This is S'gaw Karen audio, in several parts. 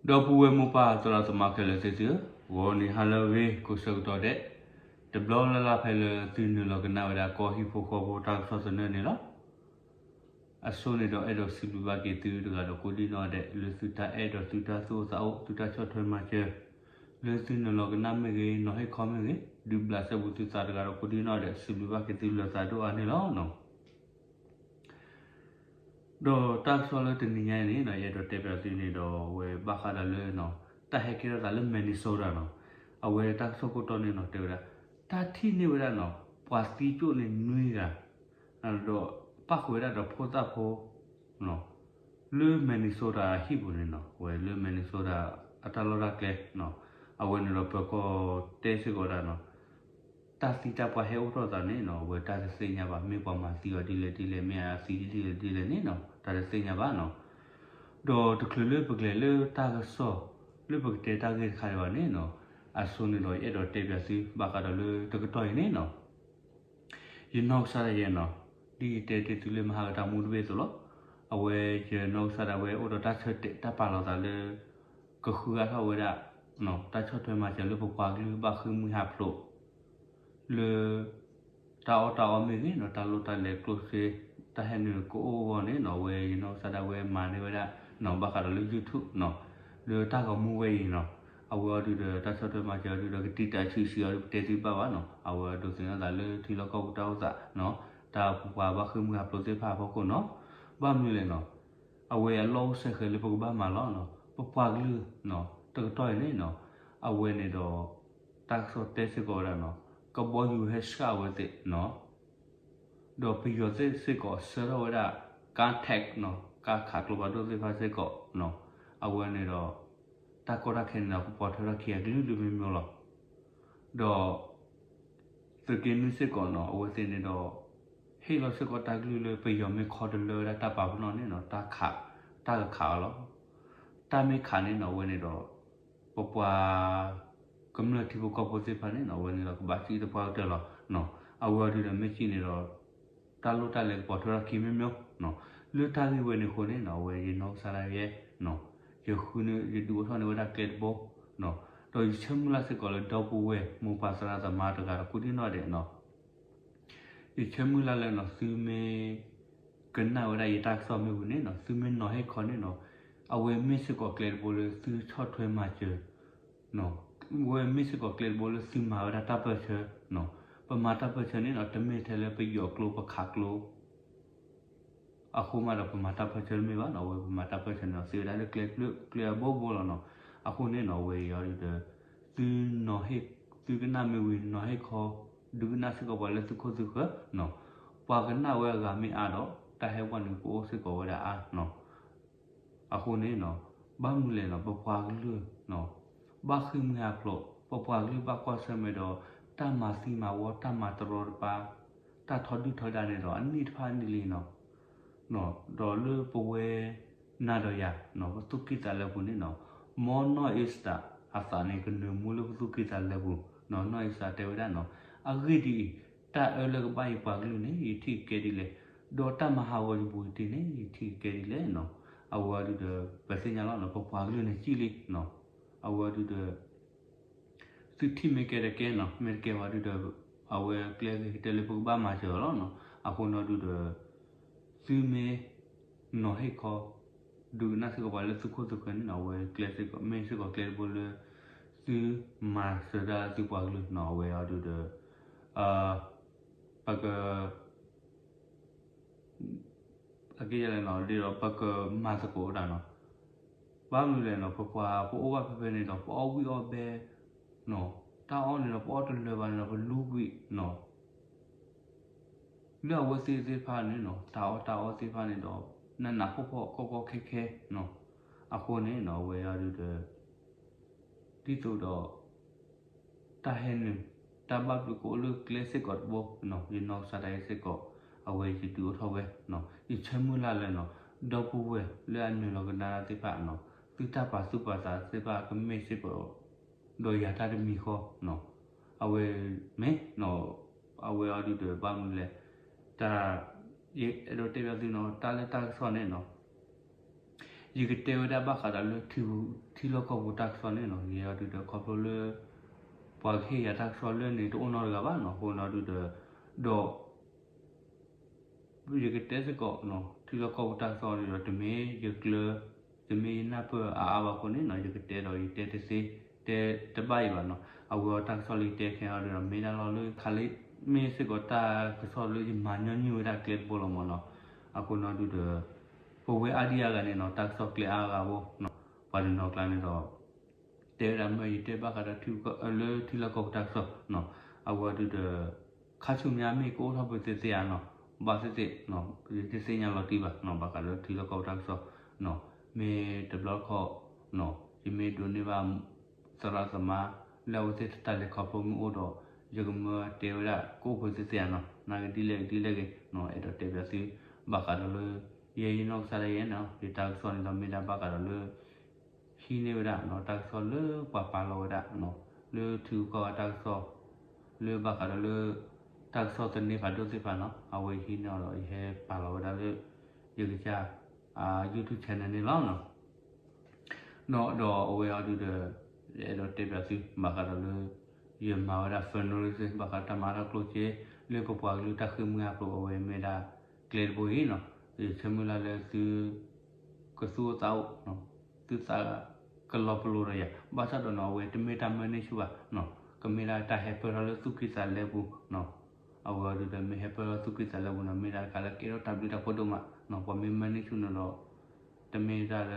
ဒီပုၢ်ဝဲၢ်မိၢ်ပၢ်သရၣ်သမါခဲလၢာ်သ့ၣ်သုဧၢ, ဂီၤနံၤဟါလၢအဂ့ၤ ကိးဆၢကတီၢ်ဒဲး, တဘျီလၢ်လၢ်ဖဲလၢသုနုာ်လီၤကနၣ်ဝဲဒၣ်ကီၢ်ဟံၣ်ဖိဃီဖိတၢ်ကစီၣ်သနၢၣ်န့ၣ်လီၤ. အဆိန့ၣ်ဒီးအဲၣ်ဒိးစံးဘျုးဘၣ်က့ၤသုတဂၤဒီးကိးဒံၣ်နီၣ်ဒဲး လၢသုတၢ်အဲၣ်ဒိးသုတၢ်သူၣ်အိၣ်သးအိၣ် သုတၢ်ဆီၣ်ထွဲမၤစၢၤ, လၢသုနုာ်လီၤကနၣ်မ့ၢ်ဂ့ၤ နီၤဟ့ၣ်ခီမ့ၢ်ဂ့ၤ, ဒုးဘျးစဲဘူးသုသးတဂၤဒီးကိးဒံၣ်နီၣ်ဒဲး စံးဘျုးဘၣ်က့ၤသုလၢသးဒိၣ်အါန့ၣ်လီၤ. ဒီးတၢ်ကစီၣ်လၢတနံၤညါအံၤန့ၣ်ဒီး ယအဲၣ်ဒိးတဲပၠးသုန့ၣ်ဒီး အဝဲဘၣ်ဃးဒီးလၢ တၢ်ဟဲကဲထီၣ်သးလၢ Minnesota နီၤ, အဝဲတၢ်ကစီၣ်ခိၣ်တီန့ၣ်နီၤ တဲဝဲဒၣ် တၢ်ထံၣ်န့ၢ်ဝဲဒၣ်နီၤ ပှၤသံကၠိၣ်န့ၣ်နွံဂၤ, ဒီးပၣ်ဃုာ်ဝဲဒၣ်ဒီးဖိသၣ်ဖိ လၢ Minnesota အဟံၣ်ပူၤန့ၣ်နီၤ, ဝဲလၢ Minnesota အတၢ်လီၢ်တၢ်ကျဲ, အဝဲန့ၣ်ဒီးပၢၤကီၢ်တဲစ့ၢ်ကီးဒၣ်နီၤ တၢ်သံတၢ်ပှၢ်ဟဲအိၣ်ထီၣ်သးန့ၣ်နီၤ အဝဲတၢ်တသ့ၣ်ညါဘၣ်, မ့ၢ်ပှၤမၤသံအီၤဒ်လဲၣ်ဒ်လဲၣ် မ့ၢ်အသံဒ်လဲၣ်ဒ်လဲၣ်န့ၣ်နီၤ တၢ်တသ့ၣ်ညါဘၣ်နီၤ. ဒီးတချုးလၢပကလဲၤလၢတၢ်ကစီၣ် လၢပကတဲတၢ်ဂ့ၢ်တခါဒံးဘၣ်န့ၣ်နီၤ, အဆိန့ၣ်ဒီးယအဲၣ်ဒိးတဲပၠးသု ဘၣ်ဃးဒီးလၢတကတီၢ်အံၤန့ၣ်နီၤ ယနီၢ်ကစၢ်ဒၣ်ယဲနီၤ, ဒ်ယတဲတ့ၢ်သုလၢမဟါကတၢၢ်မူတဘ့ၣ်အသိးလီၤ. အဝဲယနီၢ်ကစၢ်ဒၣ်ဝဲအိၣ်ဒီးတၢ်ဆၢတဲာ်တၢ်ပာ်လီၤသးလၢ ကဃုအါထီၣ်ဝဲဒၣ် တၢ်ဆီၣ်ထွဲမၤစၢၤလၢပပှၤကလုာ်ဘၣ်ဃ့ၢ်မှံဟးဖျိး လၢ တၢ်အီၣ်တၢ်အီမ့ၢ်ဂ့ၤနီၤ, တၢ်လိၣ်တၢ်လဲၤကျိၣ်စ့ တၢ်ဟဲနုာ်ကအိၣ်အဂီၢ်န့ၣ်နီၤ, အဝဲယနီၢ်ကစၢ်ဒၣ်ဝဲမၤန့ၢ်ဝဲဒၣ်နီၤ ဘၣ်ဃးဒီးလၢ YouTube နီၤ, လၢတၢ်ဂီၤမူဝဲအံၤနီၤ, အဝဲအီၤဒုးဒီးတၢ်ဆီၣ်ထွဲမၤစၢၤအီၤဒုးဒီးကတံာ်တာ်ဆံးဆံးအီၤဒုး ပတဲသုဘၣ်ဘၣ်နီၤ, အဝဲဒိးသန့ၤထီၣ်သးလၢထံလီၢ်ကီၢ်ပူၤတၢ်အိၣ်သးနီၤ, တၢ်ပပှၤဘၣ်ဃ့ၢ်မှံဟးဖျိးသ့ၣ်တဖၣ်အဖီခိၣ်နီၤ, ဘၣ်မနုၤလဲၣ်နီၤ အဝဲအလီၢ်အိၣ်စဲဃဲၤလၢပကဘၣ်မၤလီၤနီၤ, ပပှၤကလုာ်နီၤ တကတီၢ်အံၤန့ၣ်နီၤ, အဝဲန့ၣ်ဒီး တၢ်ကစီၣ်တဲစ့ၢ်ကီးဝဲဒၣ်နီၤ, ကဘီယူၤဟဲဆှၣ်ဝဲသ့ၣ်နီၤ, ဒီးပယီၤသ့ၣ်စ့ၢ်ကီးဆှၢထီၣ်ဝဲဒၣ် ကါ tank နီၤ, ကါခးကျိဖးဒိၣ်သ့ၣ်တဖၣ်စ့ၢ်ကီးနီၤ, အဝဲန့ၣ်ဒီး တၢ်ကီတၢ်ခဲန့ၣ်ဒီး ကပိာ်ထွဲထီၣ်ခံအကလုာ်လုာ်မ့ၢ်မ့ၢ်လီၤ. ဒီး သုးက့နွံစ့ၢ်ကီးနီၤ, အဝဲသ့ၣ်န့ၣ်ဒီး ဟ့ၣ်လီၤစ့ၢ်ကီးတၢ်ကလုၢ်လၢပယီၤမ့ၢ်ခီတလၢဝဲဒၣ်တၢ်ပာ်ပနီၣ်န့ၣ်နီၤ, တၢ်ခး, တၢ်ကခးအီၤလီၤ. တၢ်မ့ၢ်ခးန့ၣ်နီၤ, အဝဲန့ၣ်ဒီး ပပှၤ ကမျၢၢ်ထံဖိကီၢ်ဖိသ့ၣ်တဖၣ်န့ၣ်နီၤ, အဝဲန့ၣ်ဒီးကဘၣ်စံၣ်သပှၢ်ကတၢၢ်လီၤ. အဝဲအီၤဒုးဒီးမ့ၢ်စံၣ်န့ၣ်ဒီး တၢ်လိၣ်တၢ်လဲၤကပိာ်ထွဲထီၣ်ခံမ့ၢ်မ့ၢ်နီၤ, လၢတၢ်ဂ့ၢ်ဝဲန့ၣ်အဃိန့ၣ်နီၤ, အဝဲယနီၢ်ကစၢ်ဒၣ်ယဲနီၤ, ယဃုန့ၢ် ယဒုးအိၣ်ထီၣ်န့ၢ်ဝဲဒၣ်ကျဲတဘိနီၤ, ဒီးယဆၢမုၢ်လၢ်စ့ၢ်ကီးလၢဒီပုၢ်ဝဲၢ်မိၢ်ပၢ်သရၣ်သမါတဂၤဒီးကိးဒံၣ်နီၣ်ဒဲးနီၤ ယဆၢမုၢ်လၢ်လၢနီၤ သုမ့ၢ် ကနၣ်ဝဲဒၣ်ယတၢ်ကစီၣ်မ့ၢ်ဝံၤန့ၣ်နီၤ, သုမ့ၢ်နီၤဟ့ၣ်ခီန့ၣ်နီၤ, အဝဲမ့ၢ်စ့ၢ်ကီးကျဲတဘိလၢသုဆီၣ်ထွဲမၤစၢၤ, အဝဲမ့ၢ်စ့ၢ်ကီးကျဲတဘိလၢသုမၤဝဲဒၣ်တၢ်ပၢၢ်ဆၢနီၤ, ပမၤတၢ်ပၢၢ်ဆၢန့ၣ်နီၤ တမ့ၢ်ထဲလၢပယီၤကျိပခးကျိ အဃိမးဒီးပမၤတၢ်ပၢၢ်ဆၢတမ့ၢ်ဘၣ်နီၤ, အဝဲပမၤတၢ်ပၢၢ်ဆၢန့ၣ်ဒီး သ့ဝဲဒၣ်လၢကျဲကျၢၢ်အဘိဘိလီၤနီၤ. အဃိန့ၣ်နီၤ အဝဲအံၤအီၤဒုးဒီး သုနီၤဟ့ၣ် သုကနၣ်မ့ၢ်ဝံၤနီၤဟ့ၣ်ခီ ဒုးကနၣ်စ့ၢ်ကီးပှၤလၢသုခိၣ်သုဃၢၤနီၤ, ပှၤကနၣ်ဝဲအဂၤမ့ၢ်အါဒီး တၢ်ဟဲပှၢ်န့ၣ်ကအိၣ်စ့ၢ်ကီးဝဲဒၣ်အါနီၤ. အဃိန့ၣ်နီၤ ဘၣ်မနုၤလဲၣ်နီၤ ပပှၤကလုာ်နီၤ ဘၣ်ဃ့ၢ်မှံဟးဖျိး, ပပှၤကလုာ်ဘၣ်ကွၢ်ဆၢၣ်မဲာ်ဒီး တၢ်မၤသံမၤဝီ တၢ်မၤတရီတပါ တၢ်ထီဒုၣ်ထီဒါန့ၣ်ဒီး အနံၣ်တဖၣ်အနံၣ်လံနီၤ. ဒီးလၢပဝဲနၤဒီးယၤနီၤ ပသူၣ်ကံၢ်သးလဲပူၤန့ၣ်နီၤ, မ်နီၢ်အ့စတၢ်အသးန့ၣ် ကနၢၤမူလၢပသူၣ်ကံၢ်သးလဲပူၤနီၤ. နီၢ်အ့စတၢ်တဲဝဲဒၣ်နီၤ, အဂ့ၢ်ဒ်အံၤ, တၢ်အၢလၢကဘၣ်ယပှၤကလုာ်န့ၣ် ယထံၣ်ကကဲဒ်လဲၣ်, ဒီးတၢ်မၤဟးဂီၤယဘူးယတံၢ်န့ၣ် ယထံၣ်ကကဲဒ်လဲၣ်နီၤ. အဝဲအီၤဒုးဒီး ပသ့ၣ်ညါလီၤနီၤ ပပှၤကလုာ်န့ၣ်ကံၣ်လံနီၤ. အဝဲအီၤဒုးဒီး သုထံၣ်မ့ၢ်ကဲတကဲနီၤ မ့ၢ်တကဲဝဲဒုးဒီး အဝဲကျဲဂ့ၤကတၢၢ်လၢပကဘၣ်မၤစၢၤအီၤလီၤနီၤ. အဃိန့ၣ်အီၤဒုးဒီး သုမ့ၢ်နီၤဟ့ၣ်ခီ ဒုးကနၣ်စ့ၢ်ကီးပှၤလၢသုခိၣ်သုဃၢၤန့ၣ်နီၤ အဝဲကျဲစ့ၢ်ကီး မ့ၢ်စ့ၢ်ကီးကျဲတဘိလၢ သုမၤစၢၤတၢ်လၢသုပှၤကလုာ်နီၤ. အဝဲအီၤဒုးဒီး ပက အက့ယဲလဲၣ်နီၤ ဒ်ဒီးပကမၤသကိးတၢ်နီၤ. ဘၣ်မနုၤလဲၣ်နီၤ ပပှၤပအိၣ်ဘၣ်ဖဲဖဲန့ၣ်ဒီး ပအီၣ်ဝံၣ်အီၣ်ဘဲနီၤ, တၢ်အီၣ်န့ၣ်ဒီးပအီၣ်တလၢာ်ဘၣ်န့ၣ်ဒီး ပလူဝံၣ်နီၤ. လၢအဝဲသ့ၣ်သ့ၣ်တဖၣ်န့ၣ်နီၤ တၢ်အီၣ်တၢ်အီသ့ၣ်တဖၣ်န့ၣ်ဒီး နးနးဖှီၣ်ဖှီၣ်ကီကီခဲခဲနီၤ. အဃိန့ၣ်နီၤ အဝဲအီၤဒုးဒီး ဒ်သိးဒီး တၢ်ဟဲနုာ် တၢ်ဘၣ်ဘျုးကအိၣ်လၢကျဲစ့ၢ်ကီးတဘိနီၤ, ယနီၢ်ကစၢ်ဒၣ်ယဲစ့ၢ်ကီး အဝဲယဒုးအိၣ်ထီၣ်ဝဲ, ယဆၢမုၢ်လၢ်လၢနီၤ ဒီပုၢ်ဝဲၢ်လၢအနုာ်လီၤကနၣ်တၢ်သ့ၣ်တဖၣ်နီၤ, သုတၢ်ပာ်သူၣ်ပာ်သးသ့ၣ်တဖၣ်ကမ့ၢ်စ့ၢ်ကီး ဒီးယၤတၢ်တမံၤဃီနီၤ, အဝဲမ့ၢ်နီၤ, အဝဲအီၤဒုးဒီးဘၣ်မနုၤလဲၣ်, တၢ် ယအဲၣ်ဒိးတဲဘၣ်သုနီၤ တၢ်လၢတၢ်ကစီၣ်န့ၣ်နီၤ ယကတဲဝဲဒၣ်ဘၣ်ဃးဒီးလၢ ထံလီၢ်ကီၢ်ပူၤတၢ်ကစီၣ်န့ၣ်နီၤ, ယဲအီၤဒုဒီးခီဖျိလၢ ပှၤကဟ့ၣ်ယၤတၢ်ကစီၣ်လၢန့ၣ်တအိၣ်နီတဂၤဘၣ်နီၤ, အဃိနီၤဒုဒီး ဒီး ယကတဲစ့ၢ်ကီး ထံလီၢ်ကီၢ်ပူၤတၢ်ကစီၣ်ဒီး တမ့ၢ်ယကျၢၤ တမ့ၢ်ယနၢ်ပၢၢ်အါအါဘၣ်အဃိန့ၣ်နီၤ, ယကတဲဒီးယတဲတသ့ တဲတဘၣ်အံၤဘၣ်နီၤ, အဝဲအီၤတၢ်ကစီၣ်လၢယတဲခဲအံၤဒီး မ့ၢ်ဒၣ်လီၤလၢခါလၢ မ့ၢ်စ့ၢ်ကီးတၢ်ကစီၣ်လၢယမၤညီနုၢ်ဝဲဒၣ်ကျဲတဘိလီၤမ့ၢ်နီၤ, အဃိနီၤဒုဒီး ပဝဲအါဒံအါဂၤန့ၣ်နီၤ တၢ်ကစီၣ်ကျဲအါဂၤဖိနီၤ, ပှၤတနီၤကျါန့ၣ်ဒီး တဲဝဲဒၣ်မ့ၢ်ယတဲဘၣ်ဃးဒီး လၢထံလီၢ်ကီၢ်ပူၤတၢ်ကစီၣ်နီၤ, အဝဲဒုဒီး ခါဆူညါမ့ၢ်ကအိၣ်ထီၣ်ပသ့ၣ်သ့ၣ်ဧါနီၤ, ဘၣ်သ့ၣ်သ့ၣ် ယတသ့ၣ်ညါလီၤတံၢ်ဘၣ်နီၤ, ဘၣ်ဃးလၢထံလီၢ်ကီၢ်ပူၤတၢ်ကစီၣ်နီၤ, မ့ၢ်တဘျီတခီၣ်နီၤ ယမ့ၢ်ဒိးန့ၢ်ဘၣ် သရၣ်သမါ လၢအဝဲသ့ၣ်တၢ်လဲၤခီဖျိမ့ၢ်အိၣ်ဒီး ယကမၢတဲဝဲဒၣ်ကအိၣ်ပသ့ၣ်သ့ၣ်ဧါနီၤ, နာ်က့ဒ်လဲၣ်ဂ့ၤဒ်လဲၣ်ဂ့ၤနီၤ, အဲၣ်ဒိးတဲဘၣ်သု ဘၣ်ဃးဒီးလၢ ယဲယနီၢ်ကစၢ်ဒၣ်ယဲနီၤ ယတၢ်ကစီၣ်န့ၣ်ဒီးမ့ၢ်ဒၣ်ဘၣ်ဃးဒီးလၢ ဟံးန့ၢ်ဝဲဒၣ်နီၤ တၢ်ကစီၣ်လၢပှၤပာ်လီၤဝဲဒၣ်နီၤ လၢထံဂုၤကီၢ်ဂၤတၢ်ကစီၣ် လၢဘၣ်ဃးဒီးလၢ တၢ်ကစီၣ်သန့ဖးဒိၣ်သ့ၣ်တဖၣ်နီၤ အဝဲဟံးန့ၢ်အီၤဒီး ယဟဲပာ်လီၤဝဲဒၣ်လၢ ယကစၢ် YouTube channel န့ၣ်လီၤနီၤ. ဒီးအဝဲအီၤဒုဒီး အဲၣ်ဒိးတဲဘၣ်သု ဘၣ်ဃးဒီးလၢ ယမၤဝဲဒၣ် fundraising ဘၣ်ဃးတၢ်မၤတၢ်ကျိၣ်စ့ လၢပပှၤကလုာ်တၢ်ဃ့ၢ်မှံဟးဖျိး အဝဲမ့ၢ်ဒၣ် ကျဲတဘိအံၤနီၤ, ယဆၢမုၢ်လၢ်လၢသု ကသူၣ်အိၣ်သးအိၣ် သုသးကလီၤပလိာ်ဒီးယၤ ဘၣ်ဆၣ်ဒီးနီၤ အဝဲတမ့ၢ်တၢ်မၢန့ၢ်ဆူၣ်ဘၣ်နီၤ, ကမ့ၢ်ဒၣ်တၢ်ဟဲပၢၢ်ထီၣ်လၢသူၣ်ကံၢ်သးလဲပူၤနီၤ, အဝဲအီၤဒုဒီးမ့ၢ်ဟဲပၢၢ်ထီၣ်သူၣ်ကံၢ်သးလဲပူၤနီၤ မ့ၢ်ဒၣ်တခါလၢကဲထီၣ်တၢ်ဘျုးတၢ်ဖှိၣ်ဒိၣ်မးနီၤ, ပှၤမ့ၢ်မၢန့ၢ်ဆူၣ်န့ၣ်ဒီး တမ့ၢ်တၢ်လၢ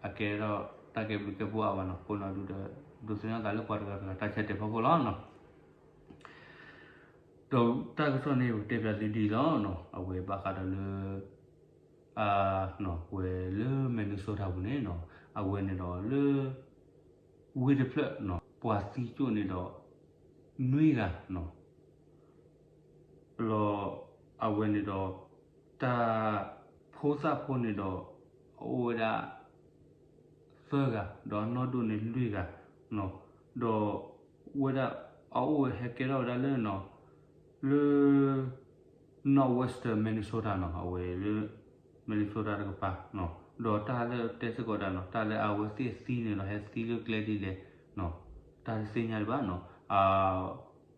အကဲထီၣ်တၢ်ကဲဘျုးကဲဖှိၣ်အါဘၣ်နီၤ, အဃိနီၤဒုဒီး ဒိးသန့ၤသးလၢပှၤတဂၤတဂၤတၢ်ဆၢတဲာ်ဖီခိၣ်လီၤနီၤ. ဒီးတၢ်ကစီၣ်န့ၣ် ပကတဲပၠးသုဒ်အံၤလီၤနီၤ, အဝဲဘၣ်ဃးဒီးလၢ ဝဲလၢ Minnesota ပူၤန့ၣ်နီၤ, အဝဲန့ၣ်ဒီးလၢ ဝ့ၢ်တဖျၢၣ်နီၤ ပှၤသံကၠိၣ်န့ၣ်ဒီး နွံဂၤနီၤ, လီၤ အဝဲန့ၣ်ဒီး တၢ်ဖိသၣ်ဖိန့ၣ်ဒီး အအိၣ်ဝဲဒၣ် သၢဂၤ ဒီးအနီၢ်ဒိၣ်န့ၣ်လွံၢ်ဂၤနီၤ, ဒီး ဝဲဒၣ် အအိၣ်ဝဲဟဲကဲထီၣ်ဝဲဒၣ်လၢနီၤ လၢ Northwestern Minnesota နီၤ, အဝဲလၢ Minnesota တကပၤနီၤ, ဒီးတၢ်လၢတဲစ့ၢ်ကီးဒၣ်နီၤ တၢ်လၢအဝဲသ့ၣ်သံန့ၣ်ဒီး ဟဲသံလၢကျဲဒ်လဲၣ်နီၤ, တၢ်တသ့ၣ်ညါဒံးဘၣ်နီၤ,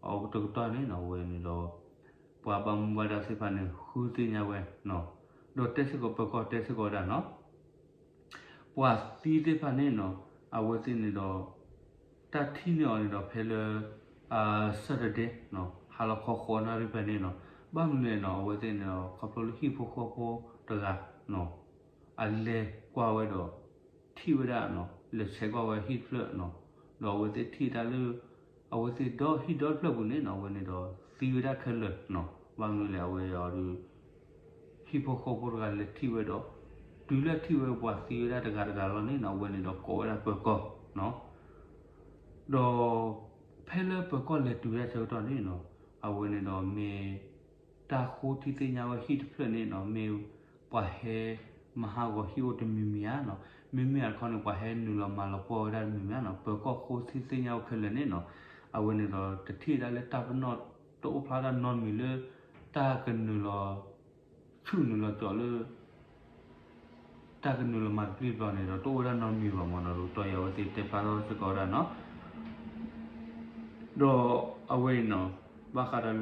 အတကတီၢ်န့ၣ်နီၤ အဝဲန့ၣ်ဒီး ပှၤဘၣ်မူဘၣ်ဒါသ့ၣ်တဖၣ်န့ၣ် ဃုသ့ၣ်ညါဝဲနီၤ, ဒီးတဲစ့ၢ်ကီးပၢၤကီၢ်တဲစ့ၢ်ကီးဒၣ်နီၤ ပှၤသံသ့ၣ်တဖၣ်န့ၣ်နီၤ အဝဲသ့ၣ်န့ၣ်ဒီး တၢ်ထံၣ်န့ၢ်အီၤန့ၣ်ဒီးဖဲလၢ Saturday နီၤ ဟါလီၤခီဃိးနၣ်ရံၣ်ဖဲန့ၣ်နီၤ, ဘၣ်မနုၤလဲၣ်နီၤ အဝဲသ့ၣ်န့ၣ်ဒီး ခီဖျိလၢဟံၣ်ဖိဃီဖိတဂၤနီၤ အလဲၤကွၢ်ဝဲဒီး ထံၣ်ဝဲဒၣ်နီၤ လဲၤဆဲးကွၢ်ဝဲဟံၣ်တဖျၢၣ်နီၤ, ဒီးအဝဲသ့ၣ်ထံၣ်တၢ်လၢ အဝဲသ့ၣ်ဒီဟံၣ်ဒီတဖျၢၣ်ပူၤန့ၣ်နီၤ အဝဲန့ၣ်ဒီးသံဝဲဒၣ်ခဲလၢာ်နီၤ, ဘၣ်မနုၤလဲၣ် အဝဲအီၤဒီး ဟံၣ်ဖိဃီဖိတဂၤလဲၤထံၣ်ဝဲဒီး တုၤလၢထံၣ်ဝဲပှၤသံဝဲဒၣ်တဂၤတဂၤလီၤန့ၣ်နီၤ အဝဲန့ၣ်ဒီးကိးဝဲဒၣ်ပၢၤကီၢ်နီၤ, ဒီး ဖဲလၢပၢၤကီၢ်လဲၤတုၤဝဲဒၣ်ဆၢကတီၢ်န့ၣ်နီၤ အဝဲန့ၣ်ဒီးမ့ၢ် တၢ်ဃိထံသ့ၣ်ညါဝဲဟံၣ်တဖျၢၣ်န့ၣ်နီၤ မ့ၢ်ပှၤဟဲမၤဟးဂီၤဟံၣ်အိၣ်တမံၤမံၤဧါနီၤ, မ့မ့ၢ်အခီန့ၣ် ပှၤဟဲနုာ်လီၤမၤလီၤပှီၢ်ဝဲဒၣ်တမံၤမံၤဧါနီၤ, ပၢၤကီၢ်ဃိထံသ့ၣ်ညါဝဲခဲလၢာ်န့ၣ်နီၤ, အဝဲန့ၣ်ဒီးတထံၣ်ဒၣ်လၢတၢ်ပနီၣ် တအိၣ်ဖျါဒၣ်နီတမံၤလၢ တၢ်ကနုာ်လီၤ ဆူၣ်နုာ်လီၤကၠီလၢ တၢ်ကနုာ်လီၤမၤတပျံၤတပျီၤန့ၣ်ဒီး တအိၣ်ဝဲဒၣ်နီတမံၤဘၣ်မ့ၢ်နီၤ, ဒီးတၢ်အံၤအဝဲသ့ၣ်တဲဖျါထီၣ်စ့ၢ်ကီးဝဲဒၣ်နီၤ, ဒီးအဝဲအံၤနီၤ ဘၣ်ဃးဒီးလၢ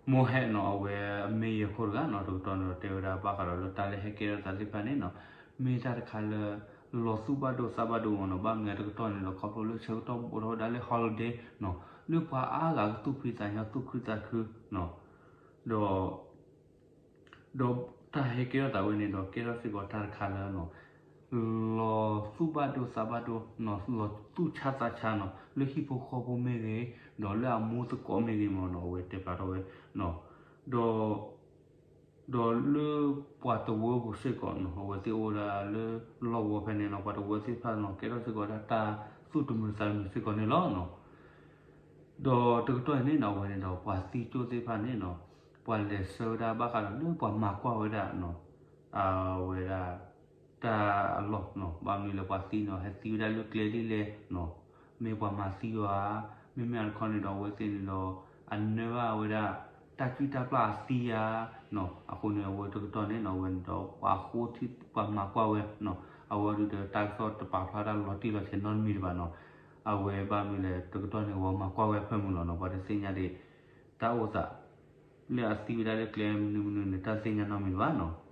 မိၢ်ဟဲနီၤ အဝဲအမ့ၢ်ယဲၢ်ခိၣ်တဂၤနီၤ တကတီၢ်န့ၣ်ဒီးတဲဝဲဒၣ် ဘၣ်ဃးဒီးလၢတၢ်လၢဟဲကဲထီၣ်သးသ့ၣ်တဖၣ်န့ၣ်နီၤ မ့ၢ်တၢ်တခါလၢ လီၤသူၣ်ဘၣ်ဒိသးဘၣ်ဒိမ့ၢ်နီၤ, ဘၣ်မနုၤတကတီၢ်န့ၣ်ဒီး ခီဖျိလၢဆၢကတီၢ်ဘူးထီၣ်ဝဲဒၣ်လၢ holiday နီၤ လၢပှၤအါဂၤကသူၣ်ဖှံသးညီသူၣ်ခုသးခုနီၤ ဒီး ဒီးတၢ်ဟဲကဲထီၣ်သးဝဲန့ၣ်ဒီး ကဲထီၣ်စ့ၢ်ကီးတၢ်တခါလၢ လီၤသူၣ်ဘၣ်ဒိသးဘၣ်ဒိနီၤ လီၤသူၣ်ဆါသးဆါနီၤ လၢဟံၣ်ဖိဃီဖိမ့ၢ်ဂ့ၤ ဒီးလၢအမူသကိးမ့ၢ်ဂ့ၤမ့ၢ်နီၤ အဝဲတဲဖျါထီၣ်ဝဲနီၤ ဒီး ဒီးလၢပှၤတဝၢပူၤစ့ၢ်ကီးနီၤ အဝဲသ့ၣ်အိၣ်ဝဲဒၣ်လၢလီၢ်ဝီဖဲန့ၣ်နီၤ ပှၤတဝၢသ့ၣ်တဖၣ်နီၤ ကဲထီၣ်စ့ၢ်ကီးဝဲဒၣ်တၢ်သူၣ်တမုာ်သးတမုာ်စ့ၢ်ကီးန့ၣ်လီၤနီၤ ဒီးတကတီၢ်အံၤန့ၣ်နီၤ အဝဲန့ၣ်ဒီး ပှၤသံကၠိသ့ၣ်တဖၣ်န့ၣ်နီၤ ပှၤလဲၤဆှၢဝဲဒၣ်ဘၣ်ဃးဒီးလၢပှၤမၤကွၢ်ဝဲဒၣ်နီၤ အဝဲဒၣ် တၢ်အလီၢ်နီၤ ဘၣ်မနုၤလဲၣ် ပှၤသံနီၤ ဟဲသံဝဲဒၣ်လၢကျဲဒ်လဲၣ်နီၤ မ့ၢ်ပှၤမၤသံအီၤဧါ မ့မ့ၢ်အခီန့ၣ်ဒီး အဝဲသ့ၣ်န့ၣ်ဒီး အနၢဘၣ်ဝဲဒၣ် တၢ်စုၣ်တၢ်ပျၢ်အသံဧါနီၤ, အဃိန့ၣ် အဝဲတကတီၢ်န့ၣ်နီၤ အဝဲန့ၣ်ဒီးပှၤဃိထံ ပှၤမၤကွၢ်ဝဲနီၤ, အဝဲဒုးဒီးတၢ်ကစီၣ်တပာ်ဖျါတၢ်လီၤတံၢ်လီၤဆဲးနီတမံၤတဘၣ်နီၤ, အဝဲဘၣ်မနုၤလဲၣ် တကတီၢ်န့ၣ် ပှၤမၤကွၢ်ဝဲအဖၢမုၢ်လီၤနီၤ, ပှၤတသ့ၣ်ညါဒံး တၢ်အိၣ်သး လၢအသံဝဲဒၣ်လၢကျဲမနုၤမနုၤန့ၣ် တၢ်သ့ၣ်ညါနီတမံၤတဘၣ်နီၤ.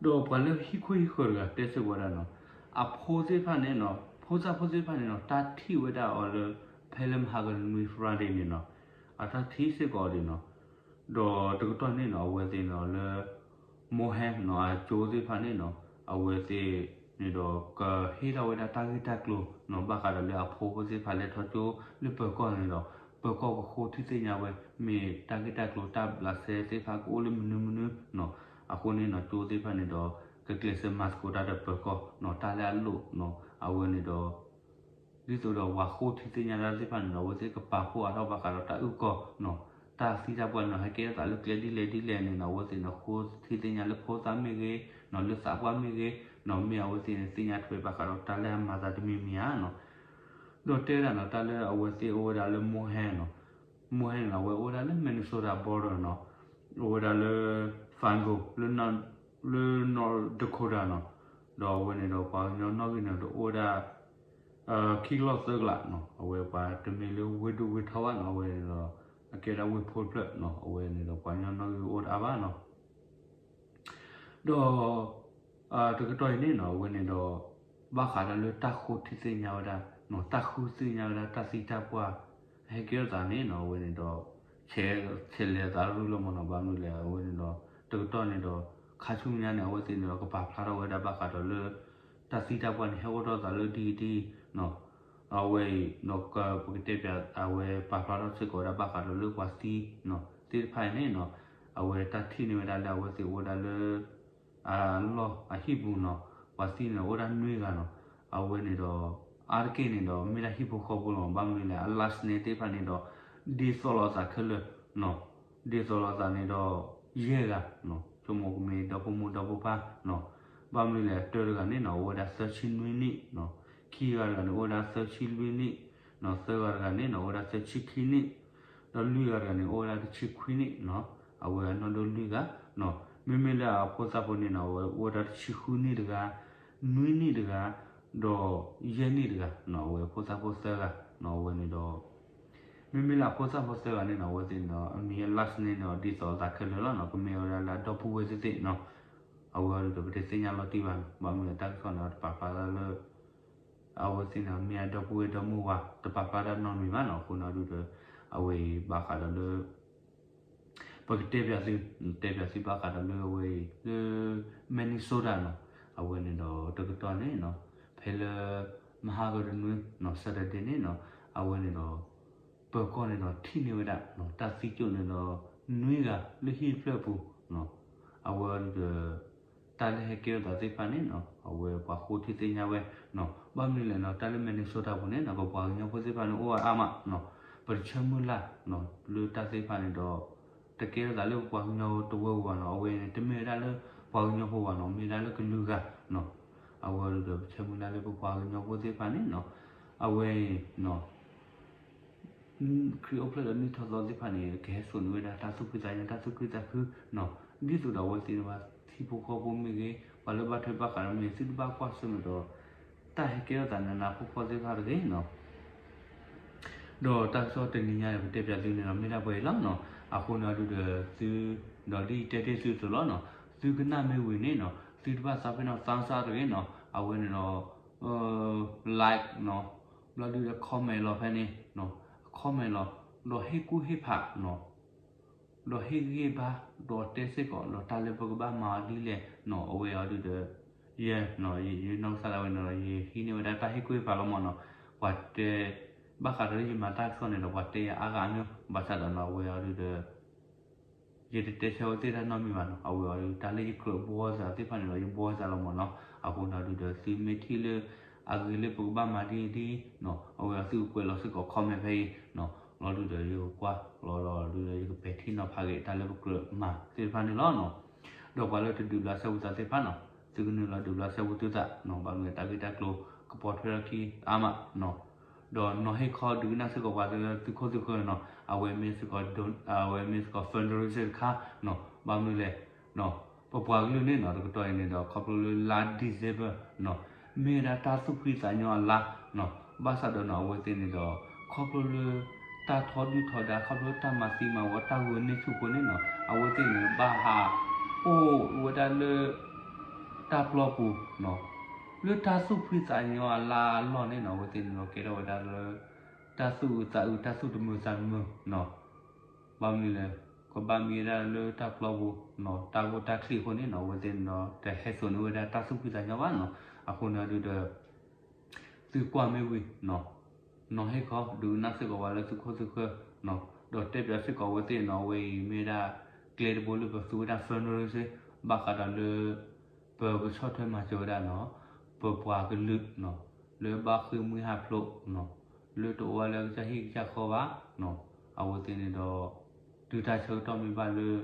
ဒီးပှၤလၢဟံၣ်ခိၣ်ဟံၣ်ဃၢၤတဂၤတဲစ့ၢ်ကီးဝဲဒၣ်နီၤ, အဖိသ့ၣ်တဖၣ်န့ၣ်နီၤ ဖိသၣ်ဖိသ့ၣ်တဖၣ်န့ၣ်နီၤ တၢ်ထံၣ်ဝဲဒၣ်အီၤလၢ ဖဲလၢမဟါကနွံ Friday န့ၣ်နီၤ, အတၢ်ထံၣ်စ့ၢ်ကီးဒ်နီၤ, ဒီးတကတီၢ်န့ၣ်နီၤ အဝဲသ့ၣ်န့ၣ်လၢ မိၢ်ဟဲနီၤ အကၠိသ့ၣ်တဖၣ်န့ၣ်နီၤ အဝဲသ့ၣ်န့ၣ်ဒီး ကဟ့ၣ်ထီၣ်ဝဲဒၣ်တၢ်ဂ့ၢ်တၢ်ကျိၤနီၤ ဘၣ်ဃးဒီးလၢအဖိဖိသ့ၣ်တဖၣ်လဲၤထီၣ်ကၠိလၢပၢၤကီၢ်န့ၣ်ဒီး ပၢၤကီၢ်ကဃိထံသ့ၣ်ညါဝဲ မ့ၢ်တၢ်ဂ့ၢ်တၢ်ကျိၤတၢ်ဘျးစဲသ့ၣ်တဖၣ်ကအိၣ်လၢမနုၤမနုၤနီၤ, အဃိန့ၣ်နီၤ ကၠိသ့ၣ်တဖၣ်န့ၣ်ဒီး ကကျဲးစၢးမၤသကိးတၢ်ဒီးပၢၤကီၢ်နီၤ တၢ်လၢအလိၣ်နီၤ အဝဲန့ၣ်ဒီး ဒ်သိးဒီးပှၤဃိထံသ့ၣ်ညါတၢ်သ့ၣ်တဖၣ်န့ၣ်ဒီး အဝဲသ့ၣ်ကပာ်ဖှိၣ်အါထီၣ်ဘၣ်ဃးဒီးတၢ်အုၣ်ကီၤနီၤ, တၢ်သံတၢ်ပှၢ်န့ၣ်ဒီး ဟဲကဲထီၣ်သးလၢကျဲဒ်လဲၣ်ဒ်လဲၣ်န့ၣ်နီၤ အဝဲသ့ၣ်န့ၣ် ဃိထံသ့ၣ်ညါလၢဖိသၣ်မ့ၢ်ဂ့ၤနီၤ လၢသးပှၢ်မ့ၢ်ဂ့ၤနီၤ မ့ၢ်အဝဲသ့ၣ်န့ၣ်သ့ၣ်ညါထွဲဘၣ်ဃးဒီးတၢ်လၢအမၤသးတမံၤမံၤဧါနီၤ. ဒီးတဲဒၣ်နီၤ တၢ်လၢအဝဲသ့ၣ်အိၣ်ဝဲဒၣ်လၢမိၢ်ဟဲနီၤ, မိၢ်ဟဲန့ၣ်နီၤ အဝဲအိၣ်ဝဲဒၣ်လၢ Minnesota border နီၤ, အိၣ်ဝဲဒၣ်လၢ Fargo လၢ လၢ North Dakota နီၤ, ဒီးအဝဲန့ၣ်ဒီးပှၤကညီနီၣ်ဂံၢ်န့ၣ်ဒီးအိၣ်ဝဲဒၣ် ခံကလီၢ်သၢကလးနီၤ, အဝဲပှၤတမ့ၢ်လၢဝ့ၢ်ဒိၣ်ဝ့ၢ်ထီဘၣ်နီၤ, အဝဲန့ၣ်ဒီး အကဲဒၣ်ဝ့ၢ်ဖိတဖျၢၣ်နီၤ, အဝဲန့ၣ်ဒီးပှၤကညီနီၣ်ဂံၢ်အိၣ်တအါဘၣ်နီၤ. ဒီး တကတီၢ်အံၤန့ၣ်နီၤ အဝဲန့ၣ်ဒီး ဘၣ်ဃးဒီးလၢတၢ်ဃိထံသ့ၣ်ညါဝဲဒၣ်နီၤ, တၢ်ဃုသ့ၣ်ညါဝဲဒၣ် တၢ်သံတၢ်ပှၢ် ဟဲကဲထီၣ်သးန့ၣ်နီၤ, အဝဲန့ၣ်ဒီး ဆဲးလဲၤသးရူၢ်လီၤမၢ်နီၤ, ဘၣ်မနုၤလဲၣ် အဝဲန့ၣ်ဒီး တကတီၢ်န့ၣ်ဒီး ခါဆူညါန့ၣ် အဝဲသ့ၣ်န့ၣ်ဒီး ကပာ်ဖျါထီၣ်ဝဲဒၣ်ဘၣ်ဃးဒီးလၢ တၢ်သံတၢ်ပှၢ်န့ၣ် ဟဲအိၣ်ထီၣ်သးလၢဒ်အံၤဒ်အံၤနီၤ, အဝဲအံၤနီၤ ပကတဲပၠး အဝဲပာ်ဖျါထီၣ်စ့ၢ်ကီးဝဲဒၣ်ဘၣ်ဃးဒီးလၢပှၤသံနီၤ သ့ၣ်တဖၣ်အံၤန့ၣ်နီၤ, အဝဲတၢ်ထံၣ်န့ၢ်ဝဲဒၣ်လၢအဝဲသ့ၣ်အိၣ်ဝဲဒၣ်လၢ အလီၢ်အဟံၣ်ပူၤနီၤ, ပှၤသံန့ၣ်အိၣ်ဒၣ်နွံဂၤနီၤ, အဝဲန့ၣ်ဒီး အါတက့ၢ်န့ၣ်ဒီး မ့ၢ်ဒၣ်ဟံၣ်ဖိဃီဖိလီၤ, ဘၣ်မနုၤလဲၣ် အ last name သ့ၣ်တဖၣ်န့ၣ်ဒီး ဒ်သိးလိာ်သးခဲလၢာ်နီၤ, ဒ်သိးလိာ်သးန့ၣ်ဒီး ယဲၢ်ဂၤနီၤ, ဆိကမိၣ်ကမ့ၢ်ဒီဖိမိၢ်ဒီဖိပၢ်နီၤ, ဘၣ်မနုၤလဲၣ် တၢတဂၤန့ၣ်နီၤ အိၣ်ဝဲဒၣ်သၢဆံနွံနံၣ်နီၤ, ခံဂၤတဂၤန့ၣ် အိၣ်ဝဲဒၣ်သၢဆံလွံၢ်နံၣ်နီၤ, သၢဂၤတဂၤန့ၣ်နီၤ အိၣ်ဝဲဒၣ်သၢဆံခံနံၣ် ဒီးလွံၢ်ဂၤတဂၤန့ၣ် အိၣ်ဝဲဒၣ်တဆံခွံနံၣ်နီၤ, အဝဲအနီၢ်ဒိၣ်လွံၢ်ဂၤနီၤ, မ့မ့ၢ်လၢအဖိသၣ်ဖိန့ၣ်နီၤ အဝဲအိၣ်ဝဲဒၣ်တဆံဃုနံၣ်တဂၤ, နွံနံၣ်တဂၤ, ဒီးယဲၢ်နံၣ်တဂၤနီၤ, အဝဲဖိသၣ်ဖိသၢဂၤနီၤ, အဝဲန့ၣ်ဒီး မ့မ့ၢ်လၢအဖိသၣ်ဖိသၢဂၤန့ၣ်နီၤ အဝဲသ့ၣ်န့ၣ်ဒီး အမံၤအ last name န့ၣ်ဒီး ဒ်သိးလိာ်သးခဲလၢာ်လီၤနီၤ, ကမ့ၢ်ဝဲဒၣ်လၢအဒီပုၢ်ဝဲၢ်သ့ၣ်သ့ၣ်နီၤ, အဝဲအံၤဒီးပတသ့ၣ်ညါလီၤတံၢ်ဘၣ်နီၤ, ဘၣ်မနုၤလဲၣ်တၢ်ကစီၣ်န့ၣ် တပာ်ဖျါဒၣ်လၢ အဝဲသ့ၣ်န့ၣ် မ့ၢ်အဒီပုၢ်ဝဲၢ်ဒီမါဝၤ တပာ်ဖျါဒၣ်နီတမံၤဘၣ်နီၤ, အဃိန့ၣ်ဒုးဒီး အဝဲအံၤဘၣ်ဃးဒီးလၢ ပကတဲပၠးသု, တဲပၠးသုဘၣ်ဃးဒီးလၢအဝဲအံၤ လၢ Minnesota နီၤ, အဝဲန့ၣ်ဒီးတကတီၢ်န့ၣ်နီၤ, ဖဲလၢ မဟါကတနွံနီၤ Saturday န့ၣ်နီၤ, အဝဲန့ၣ်ဒီး ပၢၤကီၢ်န့ၣ်ဒီးထံၣ်န့ၢ်ဝဲဒၣ်နီၤ တၢ်သံကၠိၣ်န့ၣ်ဒီး နွံဂၤလၢဟံၣ်တဖျၢၣ်အပူၤနီၤ, အဝဲအံၤဒီး တၢ်လၢဟဲကဲထီၣ်သးသ့ၣ်တဖၣ်န့ၣ်နီၤ အဝဲပှၤဃိထံသ့ၣ်ညါဝဲနီၤ, ဘၣ်မနုၤလဲၣ်နီၤ တၢ်လၢ Minnesota ပူၤန့ၣ်နီၤ ပပှၤကညီဖိသ့ၣ်တဖၣ်န့ၣ် အိၣ်ဝဲအါမးနီၤ, ပတဆၢမုၢ်လၢ်နီၤ လၢတၢ်သ့ၣ်တဖၣ်န့ၣ်ဒီး တကဲထီၣ်သးလၢပပှၤကညီတဝၢပူၤဘၣ်နီၤ, အဝဲန့ၣ် တမ့ၢ်ဝဲဒၣ်လၢပှၤကညီဖိဘၣ်နီၤ, မ့ၢ်ဒၣ်လၢကလုာ်ဂၤနီၤ, အဝဲဒီးပဆၢမုၢ်လၢ်လၢပပှၤကညီဖိသ့ၣ်တဖၣ်န့ၣ်နီၤ, အဝဲအံၤနီၤ ခရံာ်အိၣ်ဖျဲၣ်ဒီးနံၣ်ထီၣ်သီသ့ၣ်တဖၣ်န့ၣ် ကဟဲစိာ်န့ၢ်ဝဲဒၣ်တၢ်သူၣ်ဖှံသးညီ တၢ်သူၣ်ခုသးခုနီၤ, ဒ်သိးဒီးအဝဲသ့ၣ်န့ၣ်ဘၣ် ဟံၣ်ဖိဃီဖိမ့ၢ်ဂ့ၤ ပှၤလၢဘၣ်ထွဲဘၣ်ဃးဒီးမ့ၢ်ဂ့ၤ သုတဘၣ်ကွၢ်ဆၢၣ်မဲာ်ဒီး တၢ်ဟဲကဲထီၣ်သးနးနးဖှီၣ်ဖှီၣ်သ့ၣ်တဖၣ်တဂ့ၤနီၤ. ဒီးတၢ်ကစီၣ်တနံၤညါန့ၣ် ပတဲပၠးသုန့ၣ်ဒီး မ့ၢ်ဒၣ်ပှဲၤအံၤလီၤနီၤ, အဃိန့ၣ်ဒုးဒီးသု ဒီးဒ်အံၤတဲတ့ၢ်သုအသိးလီၤနီၤ, သုကနၣ်မ့ၢ်ဝံၤန့ၣ်နီၤ သုတဘၣ်သးပ့ၤနီၣ် သါစၢ်တဂ့ၤနီၤ, အဝဲန့ၣ်ဒီး like နီၤ, ဘျီဒုးဒီး comment လီၤဖဲန့ၣ်နီၤ, comment လီၤ, ဒီးဟ့ၣ်ကူၣ်ဟ့ၣ်ဖးနီၤ, ဒီးဟ့ၣ်ဂံၢ်ဘါ ဒီးတဲစ့ၢ်ကီး ဒီးတၢ်လၢပကဘၣ်မၤအီၤဒ်လဲၣ်နီၤ, အဝဲအံၤဒုးဒီး ယဲနီၤ ယနီၢ်ကစၢ်ဒၣ်ဝဲန့ၣ်ဒီး ယဟံးန့ၢ်ဝဲဒၣ်တၢ်ဟ့ၣ်ကူၣ်ဟ့ၣ်ဖးလီၤမးနီၤ, ပှၤတဲ ဘၣ်ဃးဒီးလၢယမၤတၢ်ကစီၣ်န့ၣ်ဒီး ပှၤတဲယၤအါဂၤအါမး ဘၣ်ဆၣ်ဒီးနီၤ အဝဲအံၤဒုးဒီး ယတတဲဆၢဝဲသ့ၣ်တၢ်နီတမံၤဘၣ်နီၤ, အဝဲအံၤဒုး တၢ်လၢယကြၢးဘှီစၢ်သ့ၣ်တဖၣ်န့ၣ်ဒီး ယဘှီစၢ်လီၤမးနီၤ, အဃိန့ၣ်ဒုးဒီး သုမ့ၢ်ထံၣ်လၢ အဂ့ၤလၢပကဘၣ်မၤဒ်အံၤဒ်နီၤ, အဝဲအံၤသုကကွဲးလီၤစ့ၢ်ကီး comment ဖဲအံၤနီၤ, လီၤဒုးဒီး ယကကွၢ်လီၤလီၤဒုးဒီး ယကပဲာ်ထံနီၤဖးက့ၤ တၢ်လၢပကြၢးမၤသ့ၣ်တဖၣ်န့ၣ်လီၤနီၤ. ဒီးပှၤလၢတဒုးဘျးစဲဘူးသးသ့ၣ်တဖၣ်နီၤ, သုကနုာ်လီၤဒုးဘျးစဲဘူးသုသးနီၤ, ဘၣ်မနုၤတၢ်ဂ့ၢ်တၢ်ကျိၤ ကပိာ်ထွဲထီၣ်ခံအါမးနီၤ, ဒီးနီၢ်ဟ့ၣ်ခီဒုးကနၣ်စ့ၢ်ကီးပှၤသုးခိၣ်သုဃၢၤနီၤ အဝဲမ့ၢ်စ့ၢ်ကီး အဝဲမ့ၢ်စ့ၢ်ကီး fundraiser တခါနီၤ ဘၣ်မနုၤလဲၣ် ပပှၤကလုာ်န့ၣ်နီၤ တကတီၢ်အံၤန့ၣ်ဒီး ခီဖျိလၢလါ December နီၤ မ့ၢ်ဝဲဒၣ်တၢ်သူၣ်ဖှံသးညီအလါနီၤ ဘၣ်ဆၣ်ဒီးနီၤ အဝဲသ့ၣ်န့ၣ်ဒီး ခီဖျိလၢ တၢ်ထီဒုၣ်ထီဒါ ခီဖျိတၢ်မၤသံမၤဝီ တၢ်ဂုာ်န့ၢ်ဆူၣ်အဃိန့ၣ်နီၤ အဝဲသ့ၣ်န့ၣ် ဘၣ်ဟးအိၣ်ဝဲဒၣ်လၢ တၢ်ပျီပူၤနီၤ လၢတၢ်သူၣ်ဖှံသးညီအလါအလီၢ်န့ၣ်နီၤ အဝဲသ့ၣ်န့ၣ်ဒီး ကဲထီၣ်ဝဲဒၣ်လၢ တၢ်သူၣ်အုးသးအုး တၢ်သူၣ်တမုာ်သးတမုာ်နီၤ ဘၣ်မနုၤလဲၣ် ကဘၣ်မံဝဲဒၣ်လၢတၢ်ပျီပူၤနီၤ တၢ်ဂိၢ်တၢ်ချံးအဃိန့ၣ်နီၤ အဝဲသ့ၣ်န့ၣ်ဒီး တဟဲစိာ်န့ၢ်ဝဲဒၣ်တၢ်သူၣ်ဖှံသးညီဘၣ်နီၤ အဃိန့ၣ်ဒုးဒီး သုကွၢ်မ့ၢ်ဝံၤနီၤ နီၢ်ဟ့ၣ်ခီ ဒုးကနၣ်စ့ၢ်ကီးပှၤလၢသုးခိၣ်သုဃၢၤနီၤ ဒီးတဲပၠးစ့ၢ်ကီးအဝဲသ့ၣ်နီၤ အဝဲအံၤမ့ၢ်ဝဲဒၣ် ကျဲတဘိလၢပသူဝဲဒၣ် fundraiser ဘၣ်ဃးဒီးလၢ ပကဆီၣ်ထွဲမၤစၢၤဝဲဒၣ်နီၤ ပပှၤကလုာ်နီၤ လၢဘၣ်ဃ့ၢ်မှံဟးဖျိးနီၤ လၢတအိၣ်ဝဲလၢကစၢ်ဟံၣ်ကစၢ်ဃီဘၣ်နီၤ အဝဲသ့ၣ်န့ၣ်ဒီး တုၤတၢ်ဆၢကတီၢ်မ့ၢ်ဘၣ်လၢ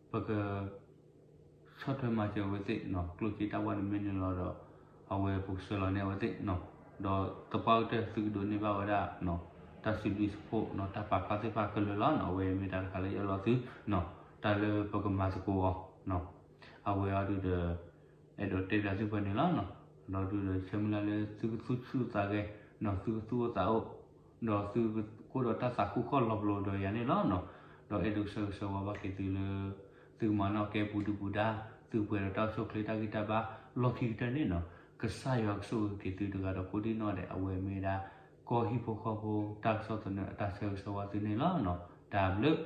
ပက ဆီၣ်ထွဲမၤစၢၤအဝဲသ့ၣ်နီၤ ကျိၣ်စ့တၢ်ဘၣ်န့ၣ်မ့ၢ်န့ၣ်လီၤဒီး အဝဲပကဆှၢလီၤန့ၢ်အဝဲသ့ၣ်နီၤ ဒီးသပှၢ်ကတၢၢ်သုကဒိးန့ၢ်ဘၣ်ဝဲဒၣ်နီၤ တၢ်စံးဘျုးစံးဖှိၣ်နီၤ တၢ်ပာ်ဖျါသ့ၣ်တဖၣ်ခဲလၢာ်လီၤနီၤ အဝဲမ့ၢ်တၢ်တခါလၢယအၢၣ်လီၤသုနီၤ တၢ်လၢပကမၤသကိးအီၤနီၤ အဝဲအံၤဒုးဒီး အဲၣ်ဒိးတဲပၠးသုပှဲၤန့ၣ်လီၤနီၤ ဒီးဒုးဒီးဆၢမုၢ်လၢ်လၢသုကသူၣ်ဆူၣ်သးဂဲၤ နီၤ သုကသူၣ်အိၣ်သးအိၣ် ဒီးသုကအိၣ်ဒီးတၢ်သးခုကစီၣ်လီၤပလိာ်ဒီးယၤန့ၣ်လီၤနီၤ ဒီးအဲၣ်ဒိးဆၢဂ့ၤဆၢဝါဘၣ်က့ၤသုလၢ သုကမၤနီၣ်ကဲပူၤဒုၣ်ပူၤဒါ သုကပှဲၤဒီးတၢ်အိၣ်ဆူၣ်အိၣ်ချ့တၢ်ဂံၢ်တၢ်ဘါ လီၢ်ခံကတၢၢ်န့ၣ်နီၤ ကစၢ်ယွၤကဆိၣ်ဂ့ၤက့ၤသုတဂၤဒီးကိးဒံၣ်နီၣ်ဒဲး အဝဲမ့ၢ်ဝဲဒၣ် ကီၢ်ဟံၣ်ဖိဃီဖိတၢ်ကစီၣ်သန့အတၢ်ဆၢဂ့ၤဆၢဝါသုန့ၣ်လီၤနီၤ တၢ်ဘျုး